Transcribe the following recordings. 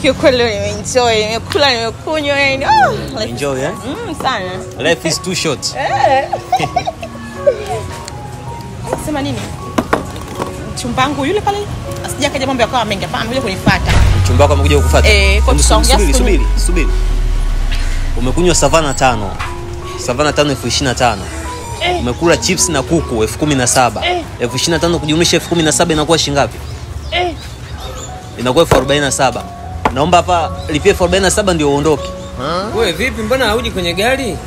Kiukweli leo nimeenjoy, nimekula, nimekunywa yani. Oh, Enjoy eh? Sana. Life is too short. Sema nini? Mchumbangu yule pale asija kaja mambo yakawa mengi hapana, amekuja kunifuata. Mchumba wako amekuja kukufuata. Kwa tutaongea Subiri, siku subiri, subiri. Umekunywa Savana 5. Savana 5 25,000. Umekula chips na kuku 17,000. 25,000 kujumlisha 17,000 inakuwa shilingi ngapi? Inakuwa 47,000. Naomba hapa lipie 47,000 ndio uondoke. Wewe vipi, mbona hauji kwenye gari?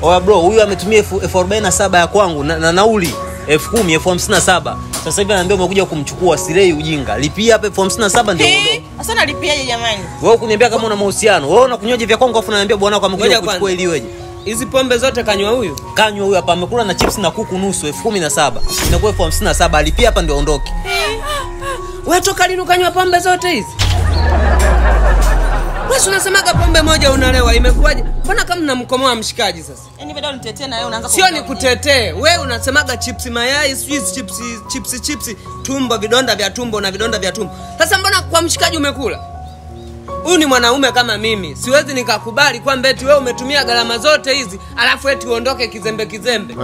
Oya bro, huyu ametumia 47,000 ya kwangu na nauli 10,000, 57,000. Sasa hivi anaambia umekuja kumchukua, silei ujinga. Lipia hapa 57,000 ndio uondoke. Sasa nalipiaje jamani? Wewe kuniambia kama una mahusiano, wewe unakunywaje vya kwangu afu unaniambia bwana wako amekuja Ngoja kukuchukua kwanza. ili iweje? Hizi pombe zote kanywa huyu? Kanywa huyu hapa amekula na chips na kuku nusu 17,000. Inakuwa 57,000, alipia hapa ndio aondoke. Wewe toka lini ukanywa pombe zote hizi? Wewe si unasemaga pombe moja unalewa, imekuwaje? Mbona kama mnamkomoa mshikaji sasa? Yaani bado unitetee na wewe unaanza Sio nikutetee, wewe unasemaga chips mayai, sijui chips chips chips, tumbo, vidonda vya tumbo na vidonda vya tumbo. Sasa mbona kwa mshikaji umekula? Huyu ni mwanaume kama mimi, siwezi nikakubali kwamba eti wewe umetumia gharama zote hizi alafu eti uondoke kizembe kizembe.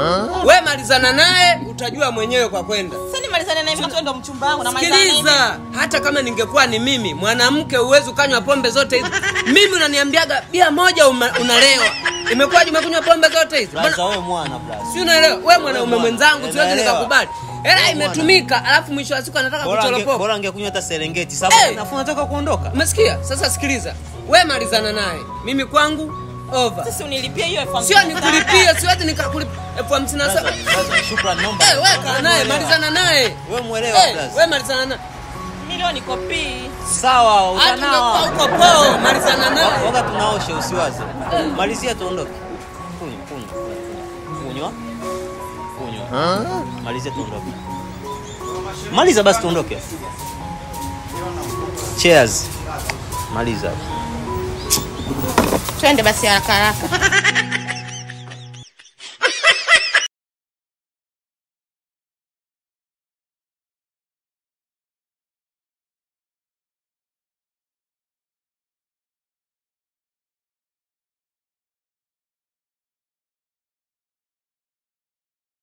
Wewe malizana naye, utajua mwenyewe kwa kwenda. Sasa nimalizane naye mimi ndo mchumba wangu na malizana naye. Sikiliza, hata kama ningekuwa ni mimi mwanamke, uwezi ukanywa pombe zote hizi. Mimi unaniambiaga bia moja unalewa, imekuwaje umekunywa pombe zote hizi? Mbona- Blaza wewe mwana blaza. Si unaelewa? Wewe mwanaume mwenzangu, siwezi Naelewa. nikakubali. Hela imetumika, alafu mwisho wa siku anataka kuchoropoka. Bora angekunywa hata Serengeti. Sababu Hey! nafuu nataka kuondoka. Umesikia? Sasa sikiliza, wewe malizana naye, mimi kwangu over. Sasa unilipie hiyo 57,000. Sio nikulipie, siwezi nikakulipia 57,000. Blaza, shukrani naomba. Eh, wewe kaa naye, malizana naye. Wewe muelewa Eh, blaza. wewe malizana naye. Milioni kopi. Sawa, Hata utanawa. ungekuwa uko poa, malizana naye. Waga tunaosha usiwaze. Malizia tuondoke. Kunywa, kunywa. Kunywa. Kunywa. Malizia tuondoke. Maliza basi tuondoke. Cheers. Maliza. Twende basi haraka haraka.